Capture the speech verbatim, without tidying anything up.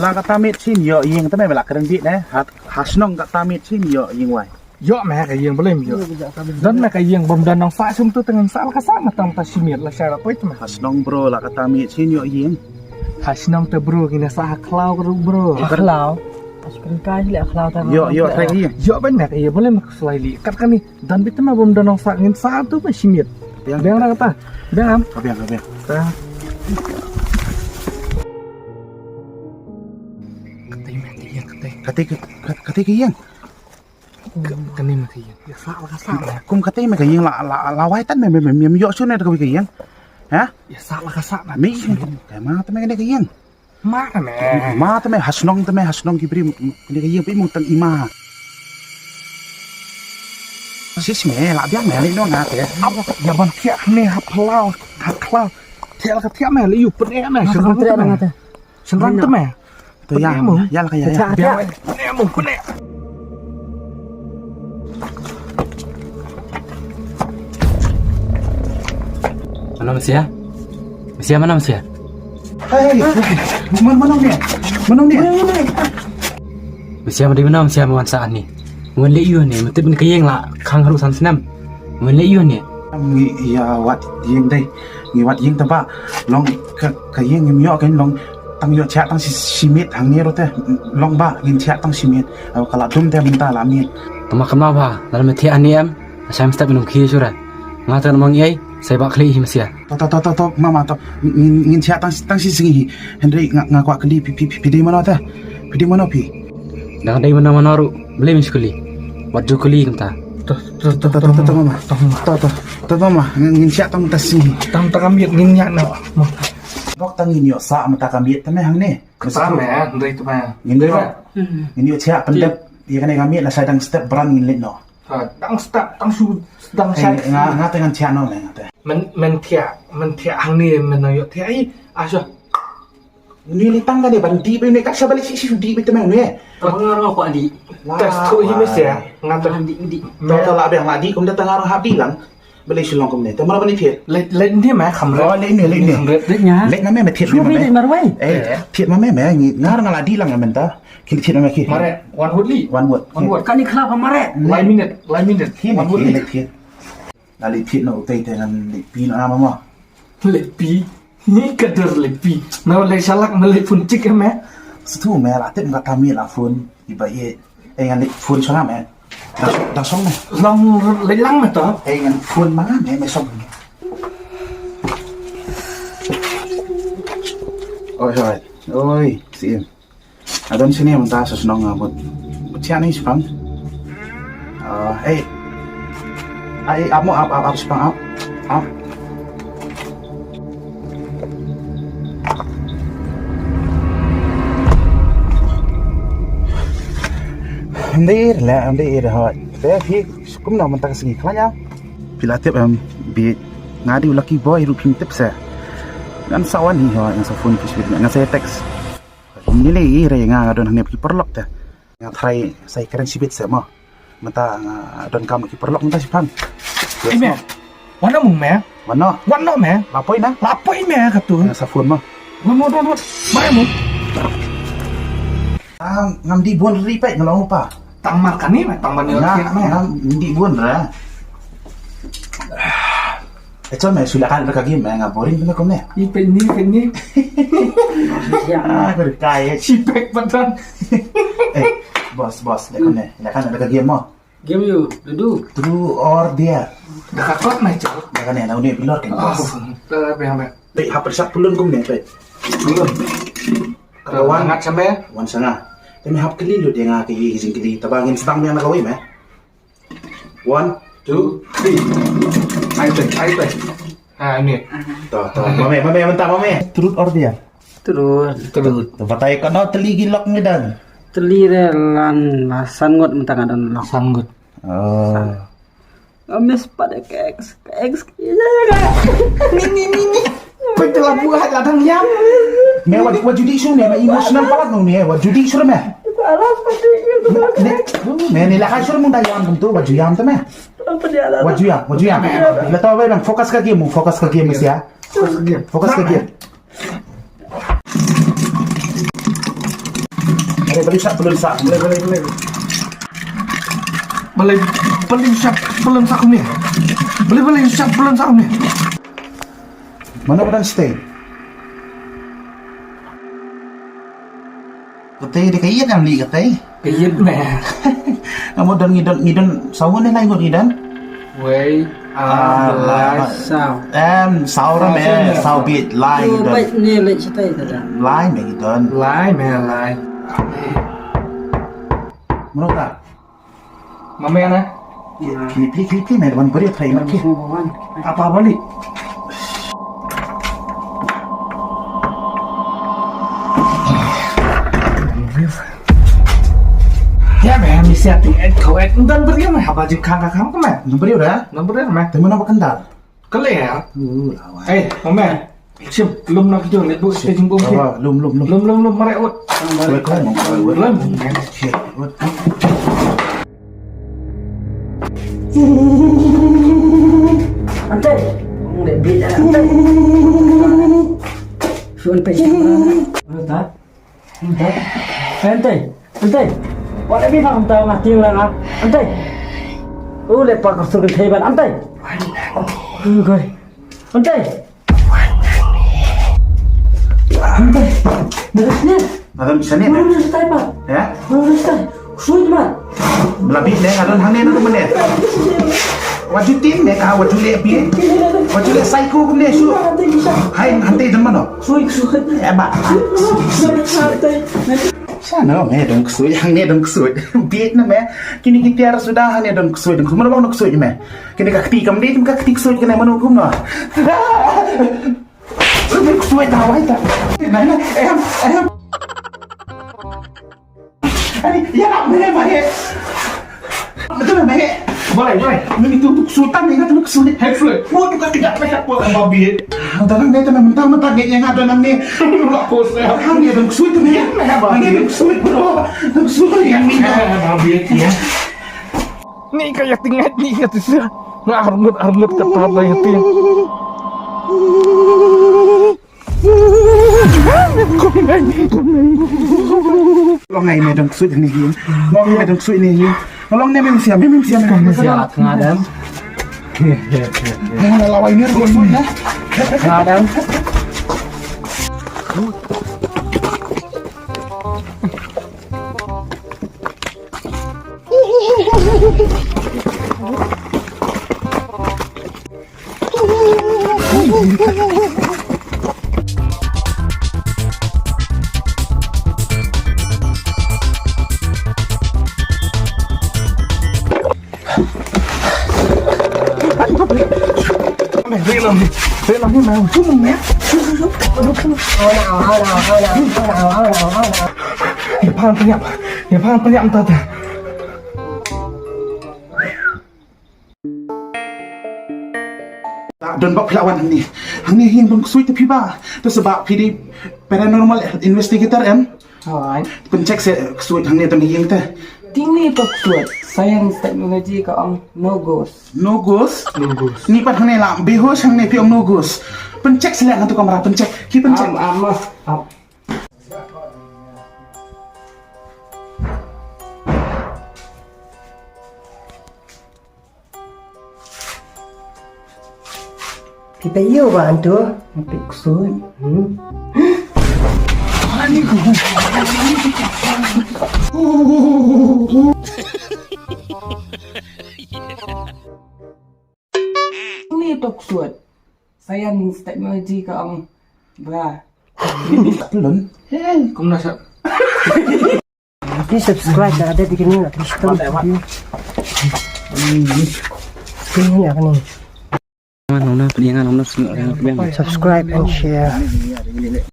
La kata miet sien ïoh ïing te me la kren bit ne. Ha, ha shnong kata miet sien ïoh ïing wai. Ïoh me ka ïing, balei ym ïoh. Don me ka ïing bym don nongsah, sum tu tengen sah la ka sah ma tang ta shi miet la sha la poi te me. Ha shnong bro, la kata miet sien ïoh ïing. Ha shnong te bro, kine sah ha khlaw ka ruh bro. Ha khlaw. Ïoh, ïoh, trai ka ïing. Ïoh ban me ka ïing, balei me ka slai li. Kat kane don bit te me bym don nongsah, ngin sah tu ba shi miet. Biang. Biang ra kata. Biang am. Ka biang, ka biang. Katei me ka ïing, katei. Katei ka, katei ka ïing. Ka, kane me ka ïing. Ïa sah la ka sah. Kum katei me ka ïing la, la, la wai tan me, me, me, me ïoh shuh ne da kawei ka ïing. Ha? Ïa sah la ka sah na. Me, ka ma te me kane ka ïing. Ma te me. Ma te me ha shnong te me, ha shnong ki briew kane ka ïing phi mut tang i ma. Sis me la biang me lei noh nga te. Ap ïa ban thiah ne ha phyllaw, ha khlaw. Thiah la ka thiah me lei ïoh pyneh me. Shynrang te me. Shynrang te me. To ïa, ïa la ka ïa, ïa. Pyneh mo, pyneh mo, pyneh. Mano Mesia? Mesia, mano Mesia? Hei, hei, hei. Man, mano ni? Mano ni? Mesia, ma dei mano Mesia, ma wan sah ni? Wan leh ïu ni, ma tip ni ka ïing la khang haduh san snem. Wan leh ïu ni. Ngi ïa wad ïing dei. Ngi wad ïing tang ba long ka, ka ïing ngim ïoh, kan long tang ïoh thiah tang shi, shi miet hangne ruh te. Long ba ngin thiah tang shi miet. Ka la dum te mynta la miet. Tang ba kam lah ba lada me thiah hangne em, sa step ngam khie shuh re. Nga te ngam ong ei, sa ba khlieh hi Mesia. To, to, to, to, to, mama, to. Ngin, ngin thiah tang, tang shi sngi hi. Hynrei nga, nga kwah kylli phi, phi, phi, phi dei mano te? Phi dei mano phi? Dang dei mano mano ruh, balei men shu kylli? Wat ju kylli kumta. To, to, to, to, to, to, mama. To, to, to, to, mama. Ngin, ngin thiah tang ta sngi. Tang ta ka miet ngin ïa noh. Bok tang ngin ïoh sah mynta ka miet te me hangne. Kata me, hynrei te me. Ngin ïoh. Ngin ïoh thiah pyndep ïa kane ka miet, la sa dang step bran ngin leit noh. Ha, dang step, dang shu, dang shu. Nga, nga te ngan thiah noh me nga te. Men, men thiah, men thiah hangne men ïoh thiah i. Asha. Ni li tang kane ban dih beit ne, kat shaba leit shi shi dih beit te me ne. Tang nga ruh kwah dih. Test tu hi Mesia, nga tang dih dih. To to la biang la dih, kumta tang nga ruh hap dih lang. Balei shu long kumne? Te mano ban dih thied? Leit leit ne me kham ret. Oh, leit ne, leit ne. Kham ret. Leit nya. Leit ma me, me thied ma me. Leit marwei. Eh, thied ma me me, nga ruh nga la dih lang mynta. Ki thied ma me ki. Mare, wan wut li. Wan wut. Wan wut. Kani khlap mare. Lai minit, lai minit. Wan wut li. Leit thied. Nga leit thied noh utei te ngan leit pynah noh ma ma. Leit pynah. Ni ka dur leit pynah. Nga leit shalak nga leit phone tik me. Sngewthuh me la tip nga tami la phone. Iba ye. Eh ngan leit phone shalak me. Dang song me. Long leit lang me to. Eh ngan phone ma nga me me song. Oi oi. Oi, siem. Adon sini mynta sa shnong nga bud. Bud siang ni sipang. Ah, eh. Ai, ap mo, ap, ap, ap, sipang, ap. Ap. Ndir le, ndir hoi. Te phi kumno mynta ka sngi khlaiñ ïa. Phi la tip em, bi nga dei u lucky boy ruh phim tip se. Ngan sa wan hi hoi, ngan sa phone phi sibit, ngan sa text. Ngi lei re nga don hangne ki paralok te. Nga tharai sa ïakren shibit se mo. Mynta nga donkam ki paralok mynta shipang. Ei me. Wan noh mo me. Wan noh. Wan noh me. La poi na. La poi me katu. Nga sa phone mo. Wan mo, wan mo. Mai mo. Ah, ngam dih bun ri peit nga long u pa. Tang mar kane me, tang ban ïoh thiah me. Ngam dih bun ra. Eh, chon me, shu leh ka, leh ka game me, nga boring bynta kumne. Ni peit ni, peit ni. Ah, ka kai. Shi pek patan. Eh, boss, boss, leh kumne. Leh ka, leh ka game mo. Game ïu, ludo. True or dare. Da ka kot me chal. Leh kane, na une bilor kan, boss. Peit, hap pyrshah pulun kumne, peit. Pulun. Kata wan. Ngat sha me. Wan sha nga. Te me hap kylli lut ïa nga ka ïing ka jingkylli. Taba ngin sdang biang na kawei me. One, two, three. Ai peit, ai peit. Ha, ni. To, to. Ma me, ma me, mynta ma me. Truth or dare? Truth. Truth. To batai kano tylli ki lok ngi don. Tylli re lan la san ngut mynta nga don lok. San ngut. Oh. Miss pada ke ex, ke ex. Ni, ni, ni, ni. Peit la buh la dang ïam. Me wat, wat judi shu ne, me emotional palat no ne, wat judi shu me. Ne, ne la ka shu mung da ïam kumtu, wat ju ïam te me. Wat ju ïam, wat ju ïam. La to be nang focus ka game, focus ka game sia. Focus ka game. Focus ka game. Balei shah balun sah, balei, balei, balei. Balei, balei shah balun sah kumne. Balei, balei shah balun sah kumne. Mano ba don stay? Katei de ka ïit, am li katei. Ka ïit me. Amo don ngi don, ngi don saw ngut ne lai ngut ngi don? Wei, ah, lai, lai, saw. Em, saw ra me, saw, saw bit, lai ngi don. Bit ne lai chitai ta da. Lai me ngi don. Lai me, lai. Mano ka? Mame na. Kini phi, kini phi me wan beri try mat ki. Apa balik? Ya me, misi ati et ko et. Ndan beri me, haba ju kang kang me. Ndan beri udah. Ndan beri me. Temen apa kendal? Kalian? Uh, lawan. Eh, Mama. Sim, lum nak jong, lihat bu, kita jumpa. Apa? Lum, lum, lum. Lum, lum, lum, mari, ut. Wait, wait, wait, wait. Lum. Shit, wait. Antai. Ngulai bila, antai. Suan pe. Mana tak? Antai. Antai. Antai. Wat la bi phang tau ngah tieng la ngah. Antai. U le pa ka sur kan thei ban. Antai. U goi. Antai. Antai. Dah sini. Adam sini. Mana dah setai pa? Ya? Mana dah setai? Sui ma. Bla bit ne, adon hangne na mane. Wat ju tim ne ka, wat ju leh bit. Wat ju leh psycho kumne shu. Hai, hante don mano. Sui, sui. Eh, ba. Sano me don ksuid, hangne don ksuid. Bit na me. Kini ki tiar suda hangne don ksuid. Don ksuid. Mano long don ksuid me. Kini ka kti kam dei, ka kti ksuid kene mano kumno. Don ksuid na wai ta. Na, na, em, em. Ani, ya nak mene mene. Betul mene. Boleh, boleh. Mene tu tu sultan ni tu sultan. Hai sultan. Wo tu kaki dah pekat po babi. Udah nang ni tu mentang mentang ni yang ada nang ni. Aku saya. Nang ni tu sultan ni. Nang ni tu sultan bro. Tu sultan yang ni. Babi ya. Ni kaya tinggal ni kata saya. Ngarngut arngut kata apa ya tu. Long ai me dang sui ni hi. Long me dang sui ni hi. Long ne me siam, me siam. Siat ngadam. Long la lawai ni ko sui na. Ngadam. Don ba phi la wan hangne. Hangne hi don ksuid te phi ba. Te sa ba phi dei paranormal investigator em. Alright. Pyncheck se ksuid hangne don hi te. Ting ni to ksuid. Science technology ka ong no ghost. No ghost? No ghost. Ni pat hangne la behosh hangne phi ong no ghost. Pyncheck se leh ngan tu kamera pyncheck. Ki pyncheck. Am, am, am. Phi peit ïa u ba hangto? Phi peit ksuid. Hmm. Ni to ksuid. Science technology ka ong ba. Lun. Hey, kum na sa. Please subscribe, da ada bikin ni, please. Sini ya kan ni. Subscribe and share.